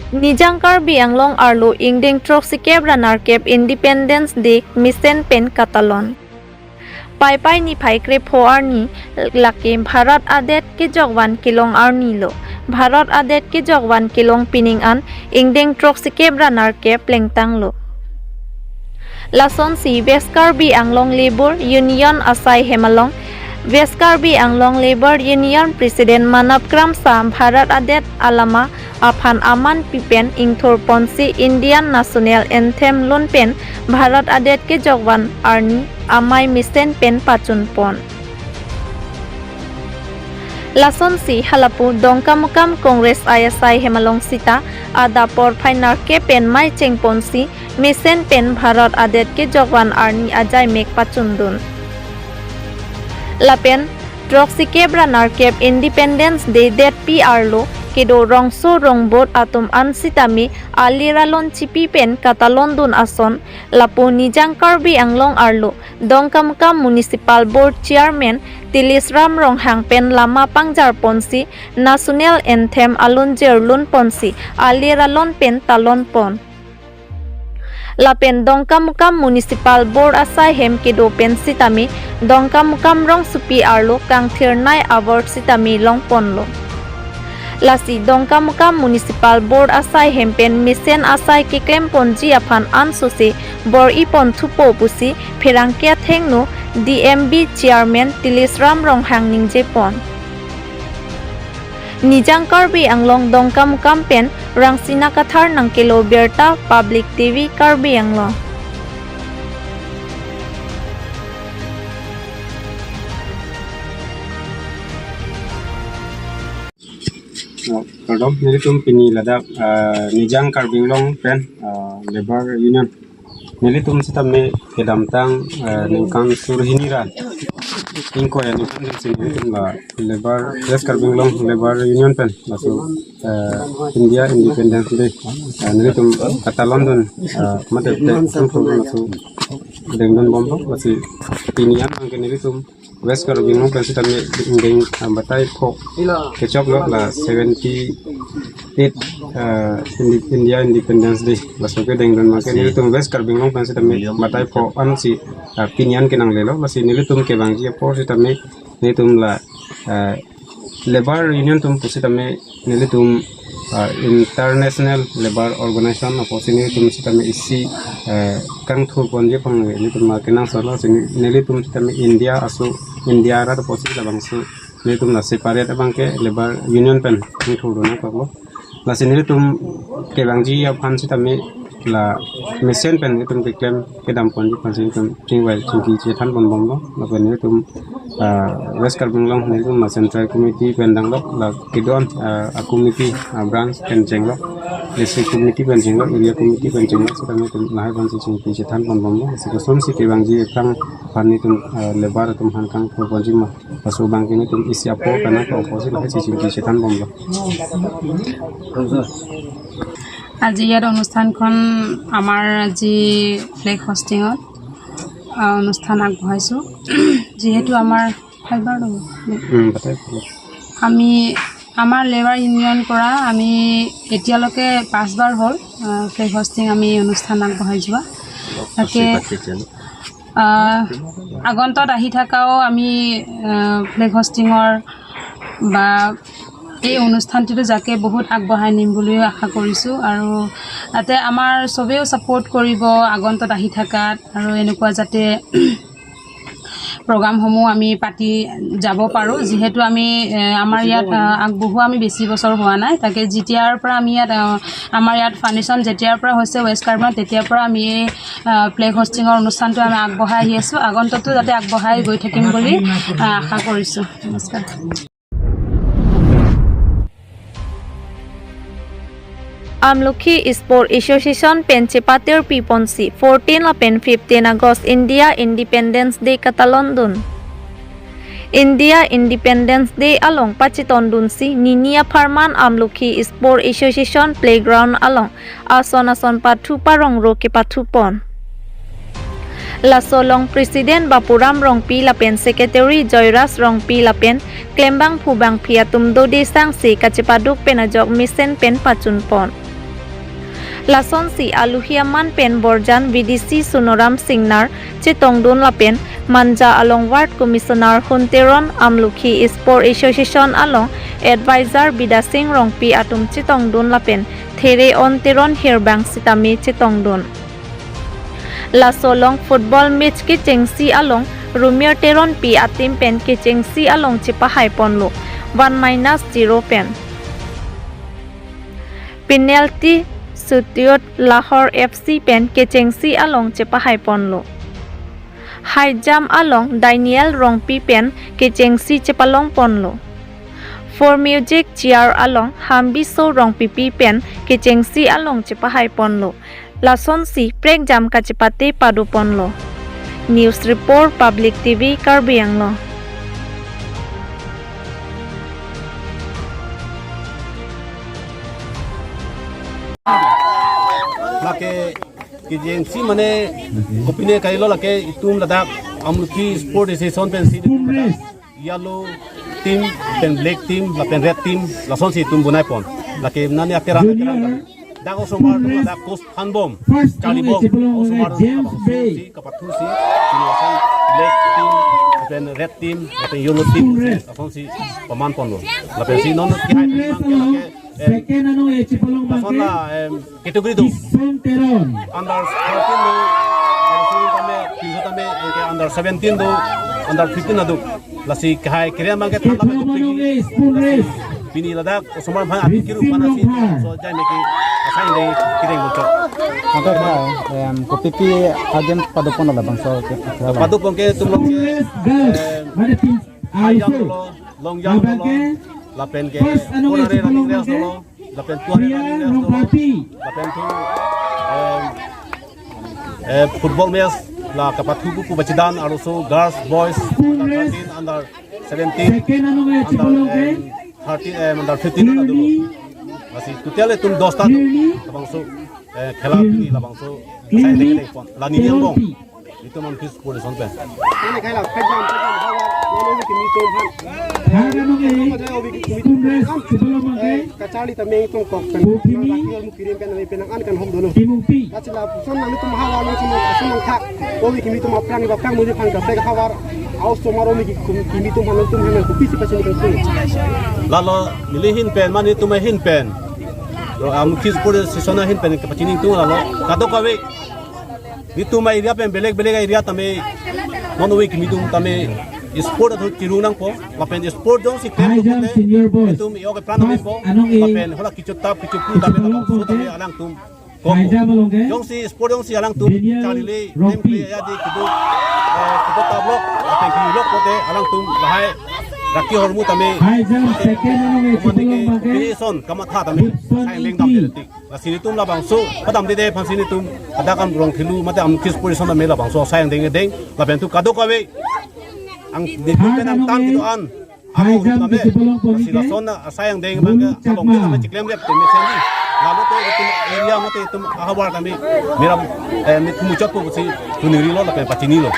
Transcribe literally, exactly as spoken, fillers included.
Nijang Karbi Anglong arlo ingdeng throksikep ra nerkep Independence Day mesen pen katalon. Paipai niphai krepho arni lake Bharat adet kejokvan kelong arni lo. Bharat adet kejokvan kelong pining an ingdeng throksikep ra nerkep plengtang lo. Lasonsi West Karbi Anglong Labour Union asai hem along West Karbi Anglong Labour Union President Manap Kramsa Bharat adet alama aphan aman pipen ingthur ponsi Indian National Anthem lun pen Bharat adet kejokvan arni amei mesen pen pachun pon. Lasonsi halapu Dongkamukam Congress I S I hem along sita adap porphai nerkep pen mei cheng ponsi mesen pen Bharat adet kejokvan arni ajai mek pachundun. Lapen throksikep ra nerkep Independence Day detpi arlo kedo rongso rongbot atum an sitame alir alon chipi pen katalondun ason lapu Nijang Karbi Anglong arlo Dongkamukam Municipal Board Chairman Tilisram Ronghang pen lama pangjar ponsi National Anthem alunjir lun ponsi alir alon pen talon pon. Lapen Dongkamukam Municipal Board asai hem kedo pen sitame Dongkamukam rongsopi arlo kangthirnei award sitame long ponlo. Lasi Dongkamukam Municipal Board asai hem pen mesen asai keklem ponji aphan ansose bor-i pon thupo pusi pherangke athengno D M B Chairman Tilisram Ronghang ningje pon. Nijang Karbi Anglong Dongkamukam pen Rangsina Kathar nangkelo birta Public T V Karbi Anglong. Oh, kardom, nelitum pini ladak, ah, Nijang Karbi Anglong pen, ah, Labour Union. Nelitum sitame kedamtang, ah, ningkan sur hini ra ingkoi aningkan pensi nelitum la Labour, West Karbi Anglong Labour Union pen laso, ah, India Independence Day, ah, nelitum katalondun, ah, mate te sangkul laso dengdun bomlo, lasi pini an abangke nelitum West Karbi Anglong pen sitame ingdeng, ah, batai pho kechoklo la seventy eight, ah, Indi-, India Independence Day. Laso kedengdun abangke nelitum West Karbi Anglong pen sitame batai pho ansi, ah, pini an kenanglelo. Lasi nelitum kevangji apor sitame nelitum la, ah, Labour Union atum pusitame nelitum, ah, International Labour Organization apotsi nelitum sitame isi, ah, kangthur ponji aphan nelitum ma kenangsotlo, si nelitum sitame India aso, India arat apotsi labangso nelitum la separate abangke Labour Union pen kangthurdun nangkoklo. Lasi nelitum kevangji aphan sitame la mesen pen nelitum keklem kedam ponji aphansi nelitum chingvai chingki chethan pon bomlo. Lapen nelitum, ah, West Karbi Anglong nelitum la Central Committee pen danglok, la kedo-an, ah, a-committee, ah, branch pen chenglok, District Committee pen chenglok, Area Committee pen chenglok, sitame nelitum lahai aphansi chingki chethan pon bomlo. Lasi kosonsi kevangji aphan, aphan nelitum, ah, Labour atum aphan kangthur ponji ma, laso abangke nelitum isi apor kana ka apotsi lahai si chingki chethan bomlo. আজি ইয়াত অনুষ্ঠানখন, আমাৰ আজি ফ্লেগ হোষ্টিঙত, আ, অনুষ্ঠান আগবঢ়াইছোঁ। যিহেতু আমাৰ ফাইবাৰ, উম, বাতাই ফাইবাৰ। আমি, আমাৰ লেবাৰ ইউনিয়ন পৰা আমি এতিয়ালৈকে পাঁচবাৰ হ'ল, আ, ফ্লেগ হোষ্টিং আমি অনুষ্ঠান আগবঢ়াই যোৱা। তাকে, আ, আগন্তত আহি থকাও আমি, আ, ফ্লেগ হোষ্টিঙৰ বা এই অনুষ্ঠানটিতো যাকে বহুত আগবঢ়াই নিম বুলিও আশা কৰিছোঁ। আৰু যাতে আমাৰ চবেও ছাপোৰ্ট কৰিব আগন্তত আহি থকাত, আৰু এনেকুৱা যাতে প্ৰগ্ৰামসমূহ আমি পাতি যাব পাৰোঁ। যিহেতু আমি, এ, আমাৰ ইয়াত, আ, আগবঢ়োৱা আমি বেছি বছৰ হোৱা নাই। তাকে যেতিয়াৰ পৰা আমি ইয়াত, আ, আমাৰ ইয়াত ফাউণ্ডেশ্যন যেতিয়াৰ পৰা হৈছে ৱেষ্ট কাৰ্বি আংলং, তেতিয়াৰ পৰা আমি এই, আ, ফ্লেগ হোষ্টিঙৰ অনুষ্ঠানটো আমি আগবঢ়াই আহি আছোঁ। আগন্ততো যাতে আগবঢ়াই গৈ থাকিম বুলি, আ, আশা কৰিছোঁ। নমস্কাৰ। Amlokhi Sport Association pen chepatirpi ponsi fourteen lapen fifteen August India Independence Day katalondun. India Independence Day along pachetondunsi nini apharman Amlokhi Sport Association Playground along ason ason pathu parongro kepathu pon. Laso along President Bapuram Rongpi lapen Secretary Joyras Rongpi lapen klembangphu bangphi atum dode sangse kachepaduk pen ajok mesen pen pachun pon. Lasonsi aluhi aman pen Borjan V D C Sunoram Singnar chetongdun lapen Manja along Ward Commissioner Hun Teron, Amlukhi Sport Association along Advisor Bidasing Rongpi atum chetongdun lapen There-on Teron hirbang sitame chetongdun. Laso along football match kechengsi along Rumir Teronpi a-team pen kechengsi along chepahai ponlo, one minus zero pen. Penalty shootout Lahore F C pen kechengsi along chepahai ponlo. High jump along Daniel Rongpi pen kechengsi chepalong ponlo. Four music chair along Hambiso Rongpipi pen kechengsi along chepahai ponlo. Lasonsi prekjam kachepate pado ponlo. News report, Public T V, Karbi Anglong. Lake kechengsi mane kopine kailo, lake itum ladak Amlukhi Sport Association pensi itum ladak yellow team pen black team lapen red team lasonsi itum bonai pon. Lake nani akerang akerang dak osomar atum ladak coach Hanbom, Charlie Bom, osomar atum labangso si kapathusi, pini lason black team lapen red team lapen yellow team lasonsi paman ponlo. Lapensi non kehai team abang ke lake, em, second ano e chipalong lason abang ke la, em, category do. Dison Teron. Under thirteen do, under seventeen tame, pinso tame, anke under seventeen do, under fifteen do. Lasi kehai kere abang ke thangnat. Chipalong abang ke spoon race. Pini ladak osomar aphan atin kiru aphan asi, so jai meki asai dei kireng bocor. Anto tha, em, kopipi again pado pon labangso ke. Pado pon ke itum along ke, spoon race, girls, em, mane pin, high jump dolo, long jump dolo, lapen ke four hundred running race dolo, lapen two hundred running race dolo, lapen tu, em, eh, football match la kapathu pu pachidan, also girls, boys, under thirteen, under seventeen, second ano e under, chipalong ke, em, thirteen, em, under fifteen na dolo. Lasi total itum dos ta do. Labangso, eh, khela pini labangso. Sai dei dei pon. La neli angbong. Itum Amlukhi Sport Association pen. Ini kaila pejam pejam hawa, lalu kimi tum han. Haga nung e, spoon race, chipalong abang ke. Kacharli tame itum kok pen. Bukini. Laki or mukirim kan ame penang an kan hom dono. Timungpi. Kachila son nang itum hawa nang sumang sumang thak. Obi kimi tum aphrang iba aphrang muji phang kapek hawa. Aus tomar obi ki-, kum-, kimi tum han tum han kopisi pachini kan tum. Lalo neli ahin pen, mane itum ahin pen. Ro Amlukhi Sport Association ahin pen kepachini tum lalo. Kadokave. Itum a-area pen belek belek a-area tame non obi kimi tum tame sport atum chirung nangpo, lapen sport jongsi klem high jump pote senior boys, itum iyok epran first amempo, anong e lapen hala kichotap kichopu tame chipalong labangso tame pote alangtum kok. High jump along ke jongsi sport jongsi alangtum Daniel Charlie le Rongpi. Klem kle ya di kidu, eh, kidu tablok, lapen kilok pote alangtum lahai raki hormu tame. High jump second anong e chipalong abang ke. Combination kamatha tame. Gibson sai lengdam Ingti. Deletik. Lasi nelitum labangso padam dede aphansi nelitum adakam rong thilu mate Amlukhi Sport Association tame labangso asai angdeng angdeng lapen tu kadokave ang nelitum pen angtan kedo-an. High jump tame. Lasi lason asai angdeng abang ke along tame chiklem rep tame sendi. Lalu te itum area mate itum ahavar tame meram, eh, mit muchot po si tuniri lo lapen pachini lo.